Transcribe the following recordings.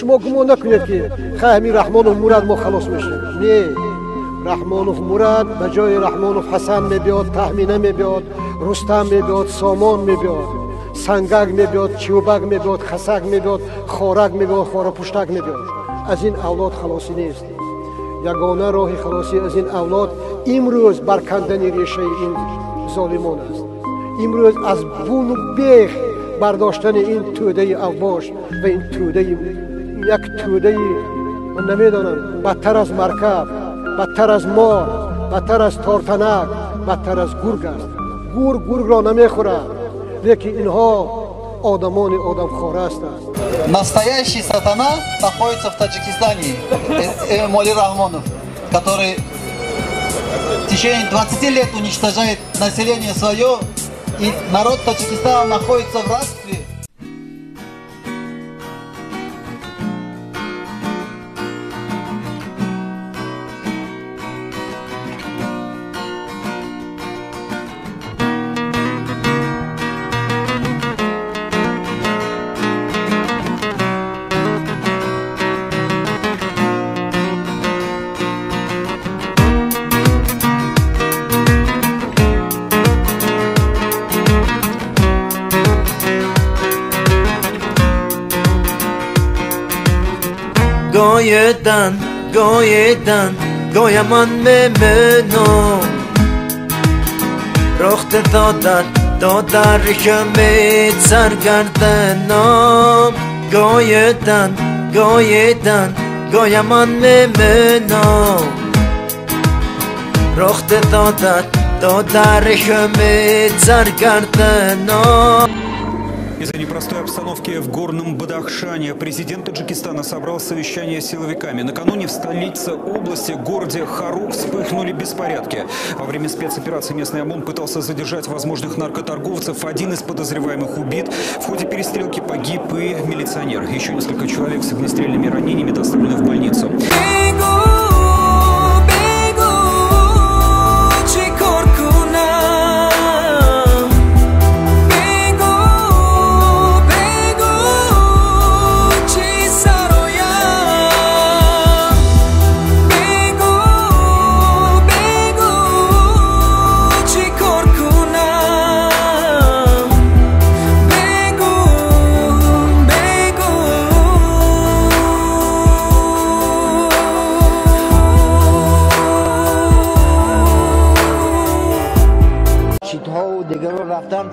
Шумо гумон накунед, ки хай ҳамин Раҳмонов мурад, мо халос мешавем. Не, Раҳмонов мурад, ба ҷои Раҳмонов Ҳасан мебиёд, Таҳмина мебиёд, Рустам мебиёд, Сомон мебиёд, Сангак мебиёд, Чӯбак мебиёд, Хасак мебиёд, Хорак мебиёд, Хорапуштак мебиёд. Аз ин авлод халосӣ нест. Ягона роҳи халосӣ аз ин авлод имрӯз баркандани решаи ин золимон аст, имрӯз аз буну бех бардоштани ин тӯдаи авбош ва ин тӯдаи, як тӯдаи, ман намедонам, бадтар аз маркаб, бадтар аз мор, бадтар аз тортанак, бадтар аз гург аст. Гург гургро намехӯрад, лекин инҳо одамони одамхора ҳастанд. Настоящий сатана находится в Таджикистане, Эмомали Рахмонов, который в течение 20 лет уничтожает население свое, и народ Таджикистана находится в рабстве. Гоедан, гоедан, гояман мемено. Рохте додар, додар каме саргардано. Гоедан, гоедан, гояман мемено. Рохте додар, додар каме саргардано. Из-за непростой обстановки в Горном Бадахшане президент Таджикистана собрал совещание с силовиками. Накануне в столице области, городе Харук, вспыхнули беспорядки. Во время спецоперации местный ОМОН пытался задержать возможных наркоторговцев. Один из подозреваемых убит. В ходе перестрелки погиб и милиционер. Еще несколько человек с огнестрельными ранениями доставлены в больницу.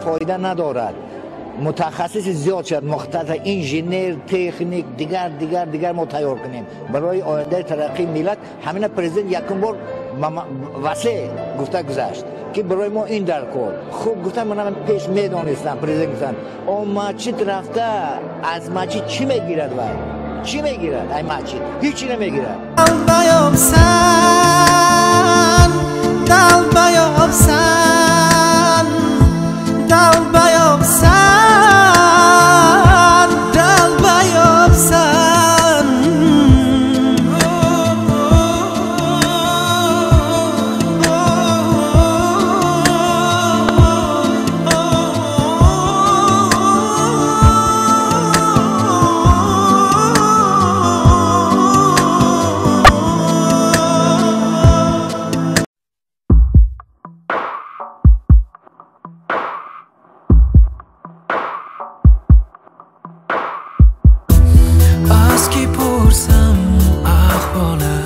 Фоида надорад. Мутахассиси зиёд шуд, мухтаса инженер, техник, дигар, дигар, дигар мо тайёр кунем барои ояндаи тараққии миллат. Ҳамина президент якум бор васеъ гуфта гузашт, ки барои мо ин дар кор хуб гуфтан. Манам пеш медонистам, президент гуфтан, о масҷид рафта аз масҷид чӣ мегирад, вай чӣ мегирад? Ай масҷид ҳичи намегирад. Далбаёбсан, далбаёбсан, далбаёбсан, далбаёбсан. Аз ки пурсам аҳволат.